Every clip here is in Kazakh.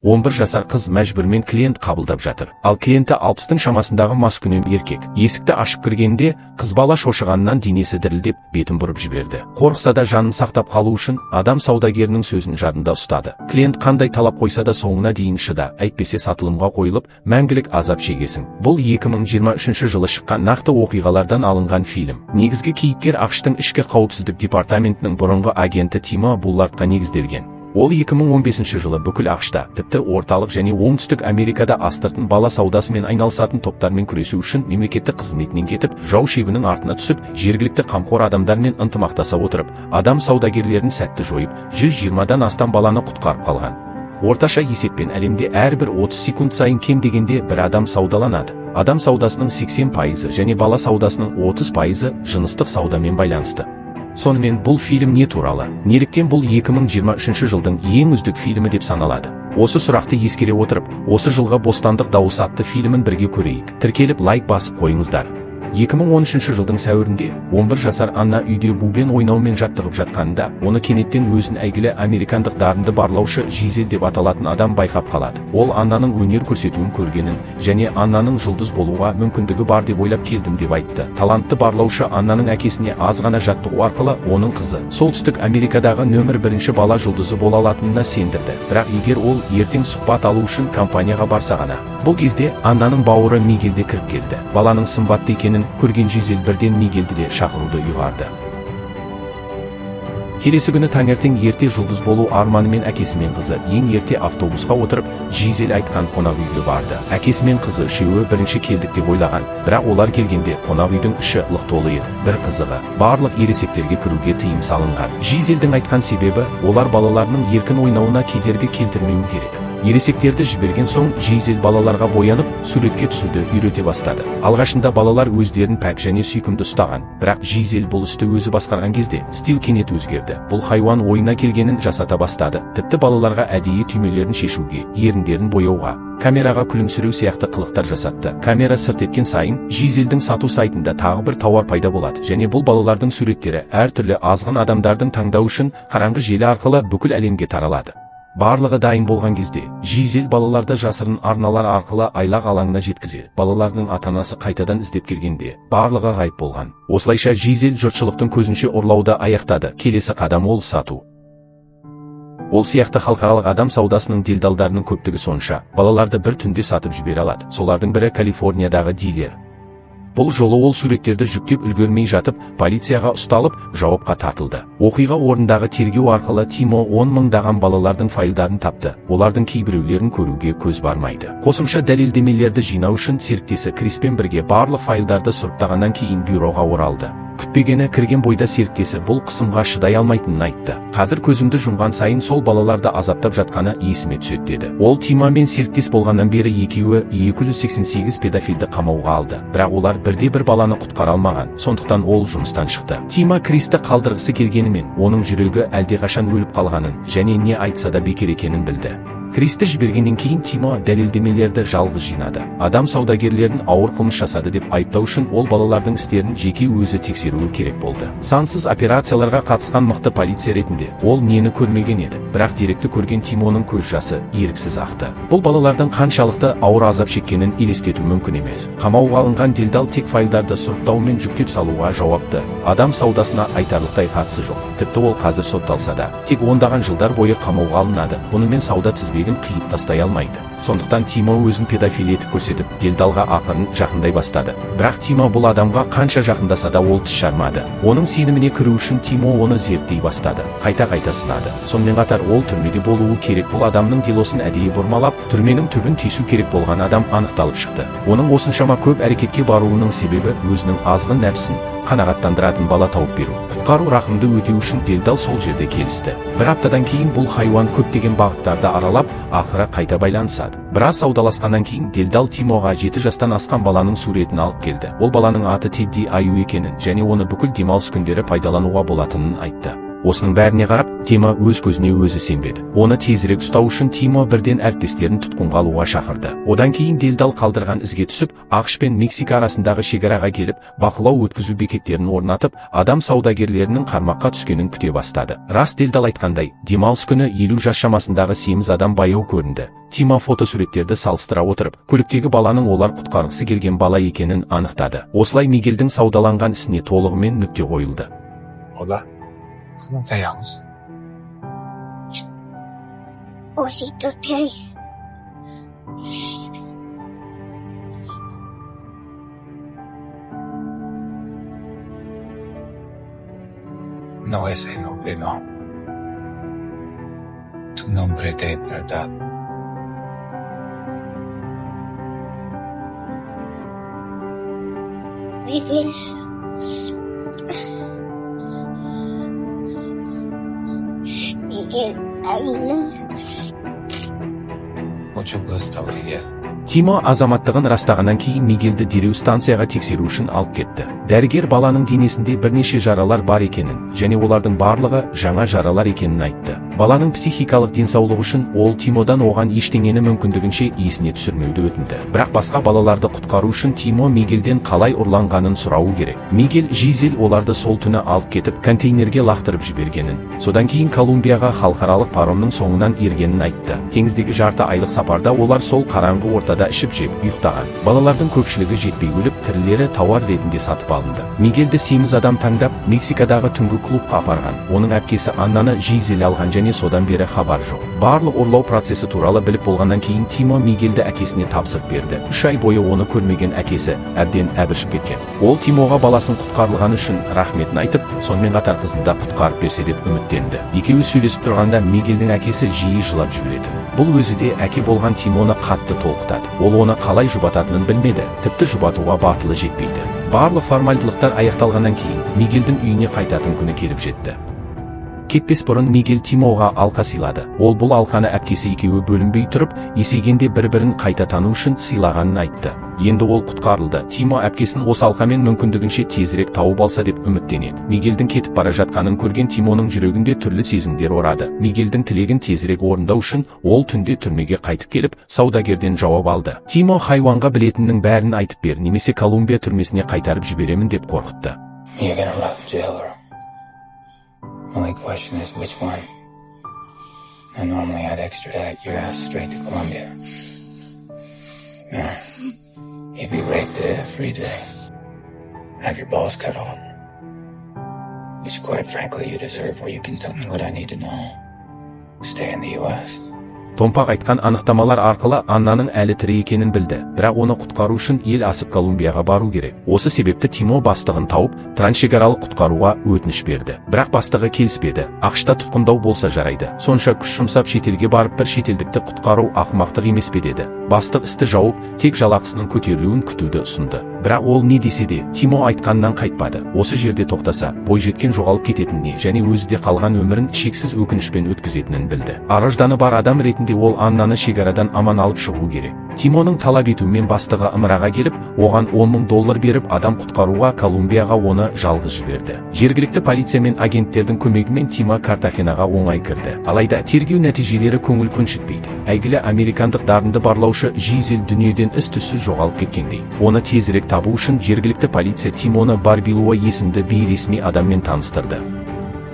11 жасар қыз мәжбүрмен клиент қабылдап жатыр. Ал клиенті 60-тың шамасындағы маскүнем еркек. Есікті ашып кіргенде қыз бала шошығаннан денесі дірілдеп, бетін бұрып жіберді. Қорықса да жанын сақтап қалу үшін адам саудагерінің сөзін жадында ұстады. Клиент қандай талап қойса да соңына дейін шыда, әйтпесе сатылымға қойылып, мәңгілік азап шегесің. Бұл 2023 жылы шыққан нақты оқиғалардан алынған фильм. Негізгі кейіпкер АҚШ-тың ішкі қауіпсіздік департаментінің бұрынғы агенті Тимо Буллардқа негізделген. Ол 2015 жылы бүкіл АҚШ-та, тіпті орталық және оңтүстік Америкада астыртын бала саудасымен айналысатын топтармен күресу үшін мемлекеттік қызметінен кетіп, жау шебінің артына түсіп, жергілікті қамқор адамдармен ынтымақтаса отырып, адам саудагерлерін сәтті жойып, 120-дан астам баланы құтқарып қалған. Орташа есеппен әлемде әрбір 30 секунд сайын кем дегенде бір адам саудаланады. Адам саудасының 80% және бала саудасының 30% жыныстық саудамен байланысты. Сонымен бұл фильм не туралы? Неліктен бұл 2023 жылдың ең үздік фильмі деп саналады? Осы сұрақты ескере отырып, осы жылғы Бостандық дауысы атты фильмін бірге көрейік. Тіркеліп лайк басып қойыңыздар. 2013 жылдың сәуірінде 11 жасар Анна үйде бумен ойнаумен жаттығып жатқанында, оны кенеттен өзін әйгілі американдық дарынды барлаушы Жизель деп аталатын адам байқап қалады. Ол Аннаның өнер көрсетуін көргенін және Аннаның жұлдыз болуға мүмкіндігі бар деп ойлап келдім деп айтты. Талантты барлаушы Аннаның әкесіне аз ғана жаттығу арқылы оның қызы Солтүстік Америкадағы нөмір бірінші бала жұлдызы бола алатынына сендірді. Бірақ егер ол ертең сұхбат алу үшін компанияға барса ғана. Бұл кезде Аннаның бауыры Мигель де кіріп келді. Баланың сымбатты екенін көрген Жизель бірден Мигельді де шақыруды ұйғарды. Келесі күні таңертең ерте жұлдыз болу арманымен әкесі мен қызы ең ерте автобусқа отырып, Жизель айтқан қонақ үйге барды. Әкесі мен қызы үшеуі бірінші келдік деп ойлаған, бірақ олар келгенде қонақ үйдің іші лық толы еді. Бір қызығы, барлық ересектерге кіруге тыйым салынған. Жизельдің айтқан себебі, олар балаларының еркін ойнауына кедергі келтірмеу керек. Ересектерді жіберген соң Жизель балаларға боянып, суретке түсуді үйрете бастады. Алғашында балалар өздерін пәк және сүйкімді ұстаған, бірақ Жизель бұл істі өзі басқарған кезде стиль кенет өзгерді. Бұл хайуан ойына келгенін жасата бастады. Тіпті балаларға әдейі түймелерін шешуге, еріндерін бояуға, камераға күлімсіреу сияқты қылықтар жасатты. Камера сырт еткен сайын Жизельдің сату сайтында тағы бір тауар пайда болады және бұл балалардың суреттері әртүрлі азғын адамдардың таңдау үшін қараңғы желі арқылы бүкіл әлемге таралады. Барлығы дайын болған кезде, Жизель балаларды жасырын арналар арқылы айлақ алаңына жеткізеді. Балалардың ата-анасы қайтадан іздеп келгенде, барлығы ғайып болған. Осылайша Жизель жұртшылықтың көзінше ұрлауды аяқтады. Келесі қадам ол сату. Ол сияқты халықаралық адам саудасының делдалдарының көптігі сонша, балаларды бір түнде сатып жібере алады. Солардың бірі Калифорниядағы дилер. Бұл жолы ол суреттерді жүктеп үлгермей жатып, полицияға ұсталып, жауапқа тартылды. Оқиға орнындағы тергеу арқылы Тимо 10 мыңдаған балалардың файлдарын тапты. Олардың кейбіреулерін көруге көз бармайды. Қосымша дәлелдемелерді жинау үшін серіктесі Криспен бірге барлық файлдарды сұрыптағаннан кейін бюроға оралды. Күтпегені кірген бойда серіктесі бұл қысымға шыдай алмайтынын айтты. Қазір көзімді жұмған сайын сол балаларды азаптап жатқаны есіме түседі деді. Ол Тимомен серіктес болғаннан бері екеуі 288 педофилді қамауға алды. Бірақ олар бірде бір баланы құтқара алмаған, сондықтан ол жұмыстан шықты. Тимо Кристі қалдырғысы келгенімен, оның жүрегі әлдеқашан өліп қалғанын және не айтса да бекер екенін білді. Кристі жібергеннен кейін Тимо дәлелдемелерді жалғыз жинады. Адам саудагерлерін ауыр қылмыс жасады деп айыптау үшін ол балалардың істерін жеке өзі тексеруі керек болды. Сансыз операцияларға қатысқан мықты полиция ретінде ол нені көрмеген еді, бірақ деректі көрген Тимоның көз жасы еріксіз ақты. Бұл балалардың қаншалықты ауыр азап шеккенін елестету мүмкін емес. Қамауға алынған делдал тек файлдарды сұрыптау мен жүктеп салуға жауапты. Адам саудасына айтарлықтай қатысы жоқ. Тіпті ол қазір сотталса да, тек ондаған жылдар бойы қамауға алынады. Бұнымен сауда тізбегін қиып тастай алмайды. Сондықтан Тимо өзін педофил етіп көрсетіп, делдалға ақырын жақындай бастады. Бірақ Тимо бұл адамға қанша жақындаса да ол тіс жармады. Оның сеніміне кіру үшін Тимо оны зерттей бастады. Қайта-қайта сынады. Сонымен қатар ол түрмеде болуы керек бұл адамның делосын әдейі бұрмалап, түрменің түбін тесу керек болған адам анықталып шықты. Оның осыншама көп әрекетке баруының себебі өзінің азғын нәпсін қанағаттандыратын бала тауып беру. Құтқару рақымды өтеу үшін делдал сол жерде келісті. Бір аптадан кейін бұл хайуан көптеген бағыттарды аралап, ақыры қайта байланысады. Біраз саудаласқаннан кейін делдал Тимоға 7 жастан асқан баланың суретін алып келді. Ол баланың аты Тедди Аю екенін және оны бүкіл демалыс күндері пайдалануға болатынын айтты. Осының бәріне қарап, Тимо өз көзіне өзі сенбеді. Оны тезірек ұстау үшін Тимо бірден әріптестерін тұтқынға алуға шақырды. Одан кейін делдал қалдырған ізге түсіп, АҚШ пен Мексика арасындағы шекараға келіп, бақылау өткізу бекеттерін орнатып, адам саудагерлерінің қармаққа түскенін күте бастады. Рас делдал айтқандай, демалыс күні 50 жас шамасындағы семіз адам баяу көрінді. Тимо фотосуреттерді салыстыра отырып, көліктегі баланың олар құтқарғысы келген бала екенін анықтады. Осылай Мигельдің саудаланған ісіне толығымен нүкте қойылды. Hola. ¿Cómo te llamas? Osito Tay. No, ese nombre no. Tu nombre de verdad. Miguel. Miguel Aguilar. Mucho gusto, Miguel. Тимо азаматтығын растағаннан кейін Мигельді дереу станцияға тексеру үшін алып кетті. Дәрігер баланың денесінде бірнеше жаралар бар екенін және олардың барлығы жаңа жаралар екенін айтты. Баланың психикалық денсаулығы үшін ол Тимодан оған ештеңені мүмкіндігінше есіне түсірмеуді өтінді. Бірақ басқа балаларды құтқару үшін Тимо Мигельден қалай ұрланғанын сұрауы керек. Мигель Жизель оларды сол түні алып кетіп, контейнерге лақтырып жібергенін, содан кейін Колумбияға халықаралық паромның соңынан ергенін айтты. Теңіздегі жарты айлық сапарда олар сол қараңғы ортада ішіп-жеп ұйықтаған. Балалардың көпшілігі жетпей өліп, тірілері тауар ретінде сатып алынды. Мигельді семіз адам таңдап, Мексикадағы түнгі клубқа апарған. Оның әпкесі Аннаны Жизель алған және содан бері хабар жоқ. Барлық ұрлау процесі туралы біліп болғаннан кейін Тимо Мигельді әкесіне тапсырып берді. 3 ай бойы оны көрмеген әкесі әбден әбіршіп кеткен. Ол Тимоға баласын құтқарылғаны үшін рахметін айтып, сонымен қатар қызын да құтқарып берсе деп үміттенді. Екеуі сөйлесіп тұрғанда Мигельдің әкесі жиі жылап жіберетін. Бұл өзі де әке болған Тимоны қатты толқытады. Ол оны қалай жұбататынын білмеді, тіпті жұбатуға батылы жетпейді. Барлық формальдылықтар аяқталғаннан кейін Мигельдің үйіне қайтатын күні келіп жетті. Кетпес бұрын Мигель Тимоға алқа сыйлады. Ол бұл алқаны әпкесі екеуі бөлінбей тұрып, есейгенде бір-бірін қайта тану үшін сыйлағанын айтты. Енді ол құтқарылды. Тимо әпкесін осы алқамен мүмкіндігінше тезірек тауып алса деп үміттенеді. Мигельдің кетіп бара жатқанын көрген Тимоның жүрегінде түрлі сезімдер орады. Мигельдің тілегін тезірек орындау үшін ол түнде түрмеге қайтып келіп, саудагерден жауап алды. Тимо хайуанға білетіннің бәрін айтып бер, немесе Колумбия түрмесіне қайтарып жіберемін деп қорқытты. Only question is which one. And normally I'd extradite your ass straight to Colombia. Yeah. You'd be raped every day. Have your balls cut off. Which, quite frankly, you deserve, or you can tell me what I need to know. Stay in the U.S. Томпақ айтқан анықтамалар арқылы Аннаның әлі тірі екенін білді, бірақ оны құтқару үшін ел асып Колумбияға бару керек. Осы себепті Тимо бастығын тауып, трансшекаралық құтқаруға өтініш берді. Бірақ бастығы келіспеді. АҚШ-та тұтқындау болса жарайды. Сонша күш жұмсап шетелге барып бір шетелдікті құтқару ақымақтық емес пе деді. Бастық істі жауып, тек жалақысының көтерілуін күтуді ұсынды. Бірақ ол не десе де, Тимо айтқаннан қайтпады. Осы жерде тоқтаса, бойжеткен жоғалып кететініне және өзі де қалған өмірін шексіз өкінішпен өткізетінін білді. Ар-ожданы бар адам ретінде ол Аннаны шекарадан аман алып шығу керек. Тимоның талап етуімен бастығы ымыраға келіп, оған 10 000 доллар беріп, адам құтқаруға Колумбияға оны жалғыз жіберді. Жергілікті полиция мен агенттердің көмегімен Тимо Картахенаға оңай кірді. Алайда тергеу нәтижелері көңіл көншітпейді. Әйгілі американдық дарынды барлаушы Жизель дүниеден із-түссіз жоғалып кеткендей. Оны тезірек табу үшін жергілікті полиция Тимоны Барбилуа есімді бейресми адаммен таныстырды.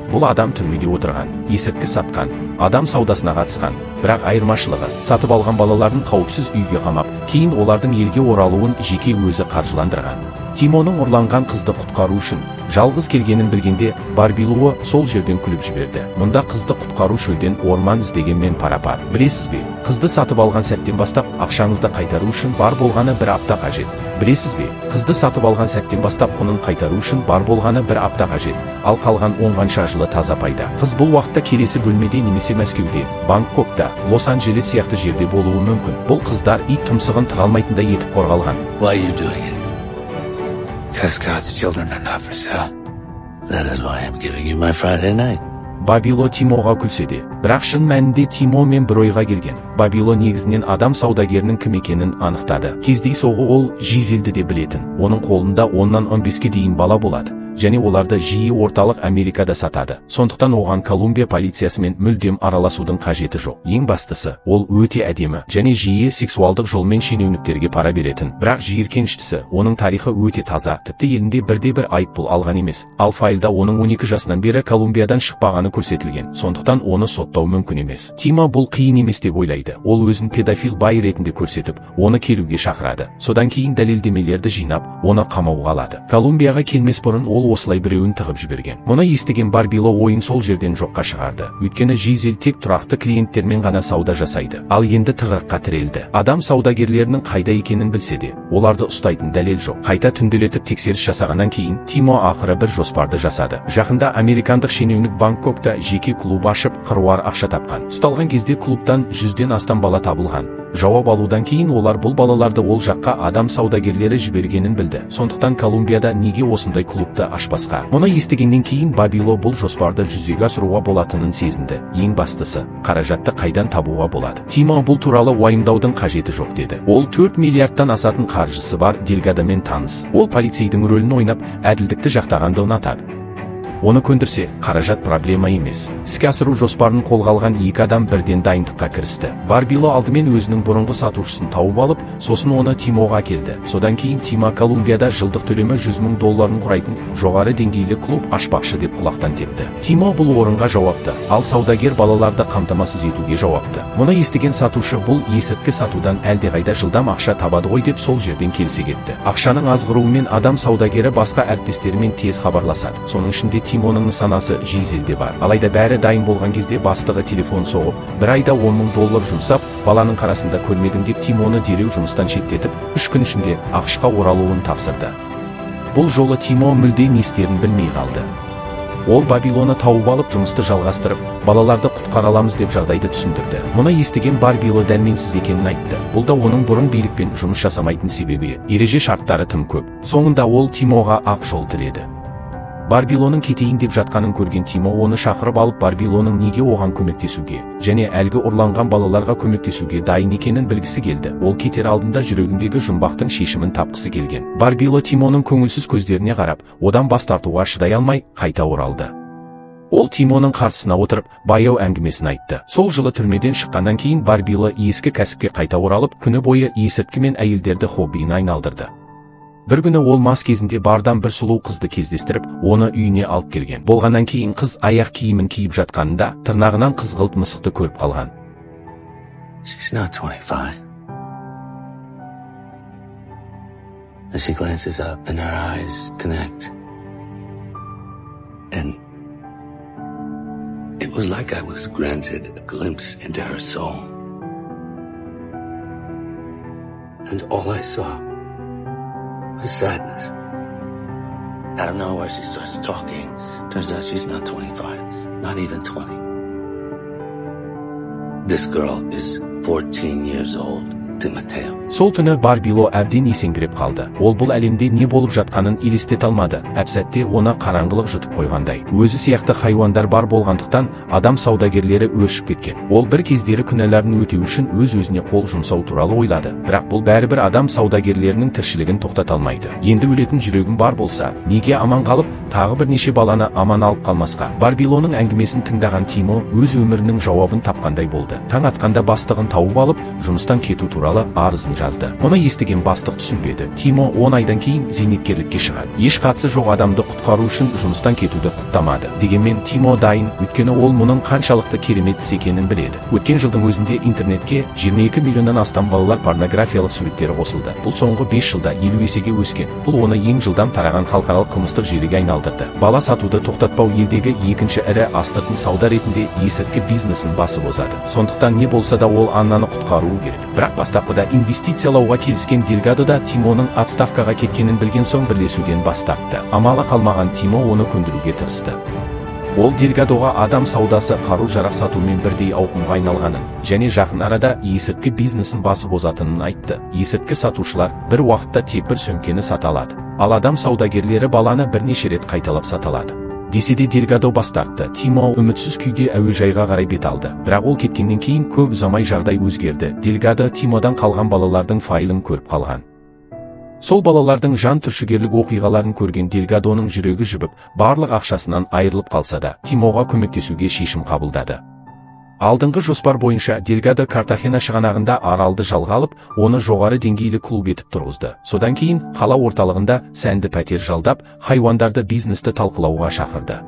Бұл адам түрмеде отырған, есірткі сатқан, адам саудасына қатысқан, бірақ айырмашылығы сатып алған балаларын қауіпсіз үйге қамап, кейін олардың елге оралуын жеке өзі қаржыландырған. Тимоның ұрланған қызды құтқару үшін жалғыз келгенін білгенде Барбилуа сол жерден күліп жіберді. Мұнда қызды құтқару шөлден орман іздегенмен пара-пар. Білесіз бе, қызды сатып алған сәттен бастап ақшаңызды қайтару үшін бар болғаны бір апта қажет. Білесіз бе, қызды сатып алған сәттен бастап құнын қайтару үшін бар болғаны бір апта қажет. Ал қалған 10-ғанша жылы таза пайда. Қыз бұл уақытта келесі бөлмеде немесе Мәскеуде, Бангкокта, Лос-Анджелес сияқты жерде болуы мүмкін. Бұл қыздар ит тұмсығын тыға алмайтындай етіп қорғалған. Why are you doing it? Because God's children are not for sale. That is why I'm giving you my Friday night. Бабило Тимоға күлсе де, бірақ шын мәнінде Тимо мен бір ойға келген. Бабило негізінен адам саудагерінің кім екенін анықтады. Кездейсоғы ол Жизельді де білетін. Оның қолында 10-нан 15-ке дейін бала болады. және оларды жиі Орталық Америкада сатады. Сондықтан оған Колумбия полициясымен мүлдем араласудың қажеті жоқ. Ең бастысы, ол өте әдемі және жиі сексуалдық жолмен шенеуніктерге пара беретін. Бірақ жиіркеніштісі, оның тарихы өте таза, тіпті елінде бірде-бір айыппұл алған емес. Ал файлда оның 12 жасынан бері Колумбиядан шықпағаны көрсетілген. Сондықтан оны соттау мүмкін емес. Тима бұл қиын емес деп ойлайды. Ол өзін педофил бай ретінде көрсетіп, оны келуге шақырады. Содан кейін дәлелдемелерді жинап, оны қамауға алады. Колумбияға келмес бұрын ол осылай біреуін тығып жіберген. Мұны естіген Барбило ойын сол жерден жоққа шығарды. Өйткені Жизель тек тұрақты клиенттермен ғана сауда жасайды. Ал енді тығырыққа тірелді. Адам саудагерлерінің қайда екенін білсе де, оларды ұстайтын дәлел жоқ. Қайта түнделетіп тексеріс жасағаннан кейін Тимо ақыры бір жоспарды жасады. Жақында американдық шенеунік Бангкокта жеке клуб ашып, қыруар ақша тапқан. Ұсталған кезде клубтан 100-ден астам бала табылған. Жауап алудан кейін олар бұл балаларды ол жаққа адам саудагерлері жібергенін білді. Сондықтан Колумбияда неге осындай клубты ашпасқа? Мұны естігеннен кейін Бабило бұл жоспарды жүзеге асыруға болатынын сезінді. Ең бастысы, қаражатты қайдан табуға болады? Тимо бұл туралы уайымдаудың қажеті жоқ деді. Ол 4 миллиардтан асатын қаржысы бар Дельгадомен таныс. Ол полицейдің рөлін ойнап, әділдікті жақтағанды ұнатады. Оны көндірсе, қаражат проблема емес. Іске асыру жоспарын қолға алған екі адам бірден дайындыққа кірісті. Барбило алдымен өзінің бұрынғы сатушысын тауып алып, сосын оны Тимоға әкелді. Содан кейін Тима Колумбияда жылдық төлемі 100 мың долларын құрайтын жоғары деңгейлі клуб ашпақшы деп құлақтан тепті. Тимо бұл орынға жауапты, ал саудагер балаларды қамтамасыз етуге жауапты. Мұны естіген сатушы бұл есірткі сатудан әлдеқайда жылдам ақша табады ғой деп сол жерден келісе кетті. Ақшаның азғыруымен адам саудагері басқа әріптестерімен тез хабарласады. Соның ішінде Тимоның нысанасы Жизельде бар. Алайда бәрі дайын болған кезде бастығы телефон соғып, бір айда 10 мың доллар жұмсап, баланың қарасында көрмедім деп Тимоны дереу жұмыстан шеттетіп, 3 күн ішінде ақшқа оралуын тапсырды. Бұл жолы Тимо мүлде не істерін білмей қалды. Ол Бабилоны тауып алып жұмысты жалғастырып, балаларды құтқара аламыз деп жағдайды түсіндірді. Мұны естіген Барбило дәрменсіз екенін айтты. Бұл да оның бұрын билікпен жұмыс жасамайтын себебі. Ереже шарттары тым көп. Соңында ол Тимоға ақ жол тіледі. Барбилоның кетейін деп жатқанын көрген Тимо оны шақырып алып, Барбилоның неге оған көмектесуге және әлгі ұрланған балаларға көмектесуге дайын екенін білгісі келді. Ол кетер алдында жүрегіндегі жұмбақтың шешімін тапқысы келген. Барбило Тимоның көңілсіз көздеріне қарап, одан бас тартуға шыдай алмай, қайта оралды. Ол Тимоның қарсысына отырып, баяу әңгімесін айтты. Сол жылы түрмеден шыққаннан кейін Барбило ескі кәсіпке қайта оралып, күні бойы есірткі мен әйелдерді хоббиіне айналдырды. Бір күні ол мас кезінде бардан бір сұлу қызды кездестіріп, оны үйіне алып келген. Болғаннан кейін қыз аяқ киімін киіп жатқанында тырнағынан қызғылт мысықты көріп қалған. She's not 25. And she glances up and her eyes connect. And it was like I was granted a glimpse into her soul. And all I saw was sadness. Out of nowhere, she starts talking. Turns out she's not 25, not even 20. This girl is 14 years old, Timoteo. Сол түні Барбило әбден есеңгіреп қалды. Ол бұл әлемде не болып жатқанын елестете алмады. Әп-сәтте оны қараңғылық жұтып қойғандай. Өзі сияқты хайуандар бар болғандықтан адам саудагерлері өршіп кеткен. Ол бір кездері күнәларын өтеу үшін өз-өзіне қол жұмсау туралы ойлады. Бірақ бұл бәрібір адам саудагерлерінің тіршілігін тоқтата алмайды. Енді өлетін жүрегім бар болса, неге аман қалып, тағы бірнеше баланы аман алып қалмасқа? Барбилоның әңгімесін тыңдаған Тимо өз өмірінің жауабын тапқандай болды. Таң атқанда бастығын тауып алып, жұмыстан кету туралы арызын жазды. Мұны естіген бастық түсінбеді. Тимо 10 айдан кейін зейнеткерлікке шығады. Еш қатысы жоқ адамды құтқару үшін жұмыстан кетуді құптамады. Дегенмен Тимо дайын, өйткені ол мұның қаншалықты керемет іс екенін біледі. Өткен жылдың өзінде интернетке 22 миллионнан астам балалар порнографиялық суреттері қосылды. Бұл соңғы 5 жылда 50 есеге өскен. Бұл оны ең жылдам тараған халықаралық қылмыстық желіге айналдырды. Бала сатуды тоқтатпау елдегі екінші ірі астыртын сауда ретінде есірткі бизнесін басып озады. Сондықтан не болса да ол Аннаны құтқаруы керек. Бірақ бастапқыда инвестициялауға келіскен Дельгадо да Тимоның отставкаға кеткенін білген соң бірлесуден бас тартты. Амалы қалмаған Тимо оны көндіруге тырысты. Ол Дельгадоға адам саудасы қару-жарақ сатумен бірдей ауқымға айналғанын және жақын арада есірткі бизнесін басып озатынын айтты. Есірткі сатушылар бір уақытта тек бір сөмкені сата алады, ал адам саудагерлері баланы бірнеше рет қайталап сата алады. Десе де Дельгадо бас тартты. Тимо үмітсіз күйде әуежайға қарай бет алды. Бірақ ол кеткеннен кейін көп ұзамай жағдай өзгерді. Дельгадо Тимодан қалған балалардың файлын көріп қалған. Сол балалардың жан түршігерлік оқиғаларын көрген Дельгадоның жүрегі жібіп, барлық ақшасынан айырылып қалса да, Тимоға көмектесуге шешім қабылдады. Алдыңғы жоспар бойынша Дельгадо Картахена шығанағында аралды жалға алып, оны жоғары деңгейлі клуб етіп тұрғызды. Содан кейін қала орталығында сәнді пәтер жалдап, хайуандарды бизнесті талқылауға шақырды.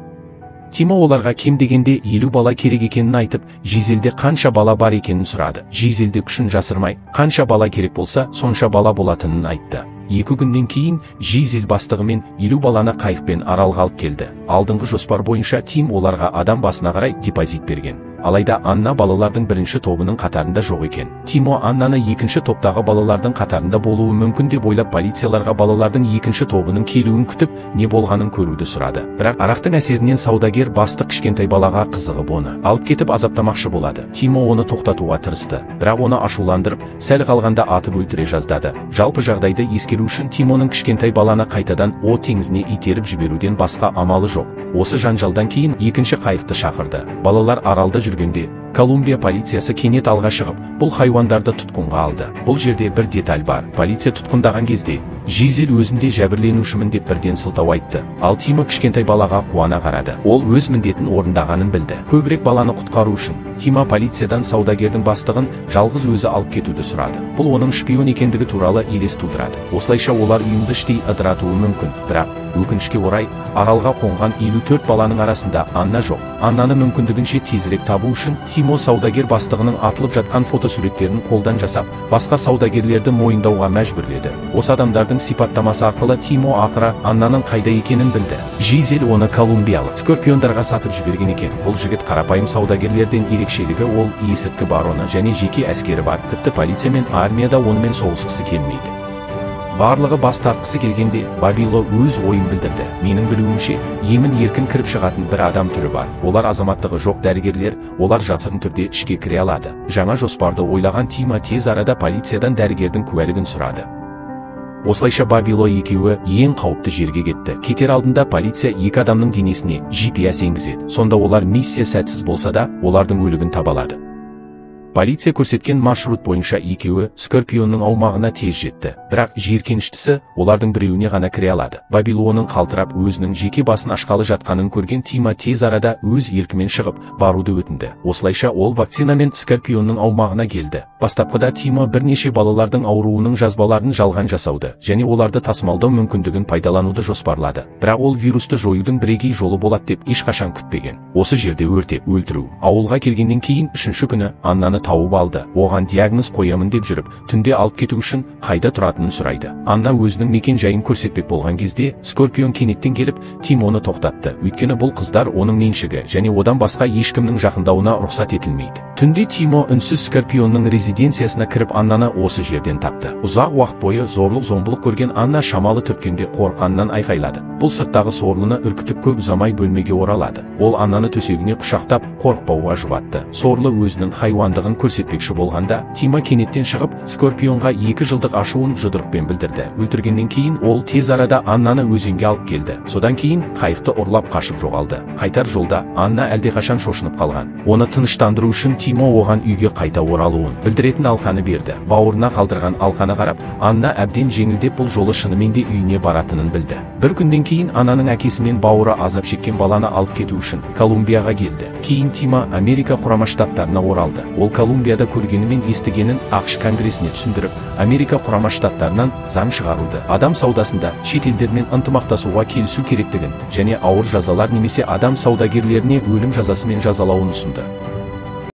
Тимо оларға кем дегенде 50 бала керек екенін айтып, Жизельде қанша бала бар екенін сұрады. Жизельде күшін жасырмай, қанша бала керек болса, сонша бала болатынын айтты. 2 күннен кейін Жизель бастығымен 50 баланы қайықпен аралға алып келді. Алдыңғы жоспар бойынша Тим оларға адам басына қарай депозит берген. Алайда Анна балалардың бірінші тобының қатарында жоқ екен. Тимо Аннаны екінші топтағы балалардың қатарында болуы мүмкін деп ойлап, полицияларға балалардың екінші тобының келуін күтіп, не болғанын көруді сұрады. Бірақ арақтың әсерінен саудагер бастық кішкентай балаға қызығып оны алып кетіп азаптамақшы болады. Тимо оны тоқтатуға тырысты, бірақ оны ашуландырып, сәл қалғанда атып өлтіре жаздады. Жалпы жағдайды ескеру үшін Тимоның кішкентай баланы қайтадан О теңізіне итеріп жіберуден басқа амалы жоқ. Осы жанжалдан кейін екінші қайықты шақырды. Балалар аралда жүргенде Колумбия полициясы кенет алға шығып, бұл хайуандарды тұтқынға алды. Бұл жерде бір деталь бар. Полиция тұтқындаған кезде Жизель өзінде жәбірленушімін деп бірден сылтау айтты. Ал Тимо кішкентай балаға қуана қарады. Ол өз міндетін орындағанын білді. Көбірек баланы құтқару үшін Тимо полициядан саудагердің бастығын жалғыз өзі алып кетуді сұрады. Бұл оның шпион екендігі туралы елес тудырады. Осылайша олар ұйымды іштей ыдыратуы мүмкін. Бірақ өкінішке орай, аралға қонған 54 баланың арасында Анна жоқ. Аннаны мүмкіндігінше тезірек табу үшін Тимо саудагер бастығының атылып жатқан фотосуреттерін қолдан жасап, басқа саудагерлерді мойындауға мәжбүрледі. Осы адамдардың сипаттамасы арқылы Тимо ақыры Аннаның қайда екенін білді. Жизель оны колумбиялық скорпиондарға сатып жіберген екен. Бұл жігіт қарапайым саудагерлерден ерекшелігі ол есірткі бароны және жеке әскері бар. Тіпті полиция мен армияда онымен соғысқысы келмейді. Барлығы бас тартқысы келгенде Бабило өз ойын білдірді. Менің білуімше, емін еркін кіріп шығатын бір адам түрі бар. Олар азаматтығы жоқ дәрігерлер, олар жасырын түрде ішке кіре алады. Жаңа жоспарды ойлаған Тимо тез арада полициядан дәрігердің куәлігін сұрады. Осылайша Бабило екеуі ең қауіпті жерге кетті. Кетер алдында полиция екі адамның денесіне GPS енгізеді. Сонда олар миссия сәтсіз болса да, олардың өлігін таба алады. Полиция көрсеткен маршрут бойынша екеуі Скорпионның аумағына тез жетті. Бірақ жиіркеніштісі олардың біреуіне ғана кіре алады. Бабилоның қалтырап өзінің жеке басын ашқалы жатқанын көрген Тимо тез арада өз еркімен шығып баруды өтінді. Осылайша ол вакцинамен Скорпионның аумағына келді. Бастапқыда Тимо бірнеше балалардың ауруының жазбаларын жалған жасауды және оларды тасымалдау мүмкіндігін пайдалануды жоспарлады. Бірақ ол вирусты жоюдың бірегей жолы болады деп ешқашан күтпеген. Осы жерде өртеп өлтіру. Ауылға келгеннен кейін үшінші күні Аннаны тауып алды. Оған диагноз қоямын деп жүріп, түнде алып кету үшін қайда тұратынын сұрайды. Анна өзінің мекен жайын көрсетпек болған кезде, Скорпион кенеттен келіп, Тимоны тоқтатты. Өйткені бұл қыздар оның меншігі және одан басқа ешкімнің жақындауына рұқсат етілмейді. Түнде Тимо үнсіз Скорпионның резиденциясына кіріп Аннаны осы жерден тапты. Ұзақ уақыт бойы зорлық-зомбылық көрген Анна шамалы түрткенде қорыққанынан айқайлады. Бұл сырттағы сорлыны үркітіп көп ұзамай бөлмеге оралады. Ол Аннаны төсегіне құшақтап, қорықпауға жұбатты. Сорлы өзінің хайуандығын көрсетпекші болғанда, Тимо кенеттен шығып, Скорпионға 2 жылдық ашуын жұдырықпен білдірді. Өлтіргеннен кейін ол тез арада Аннаны өзенге алып келді. Содан кейін қайықты ұрлап қашып жоғалды. Қайтар жолда Анна әлдеқашан шошынып қалған. Оны тыныштандыру үшін Тимо оған үйге қайта оралуын білдіретін алқаны берді. Бауырына қалдырған алқаны қарап, Анна әбден жеңілдеп бұл жолы шынымен де үйіне баратынын білді. Бір күннен кейін ананың әкесімен бауыры азап шеккен баланы алып кету үшін Колумбияға келді. Кейін Тимо Америка Құрама Штаттарына оралды. Ол Колумбияда көргені мен естігенін ақш конгресіне түсіндіріп, Америка Құрама Штаттарынан заң шығаруды, адам саудасында шет елдермен ынтымақтасуға келісу керектігін және ауыр жазалар немесе адам саудагерлеріне өлім жазасымен жазалауын ұсынды.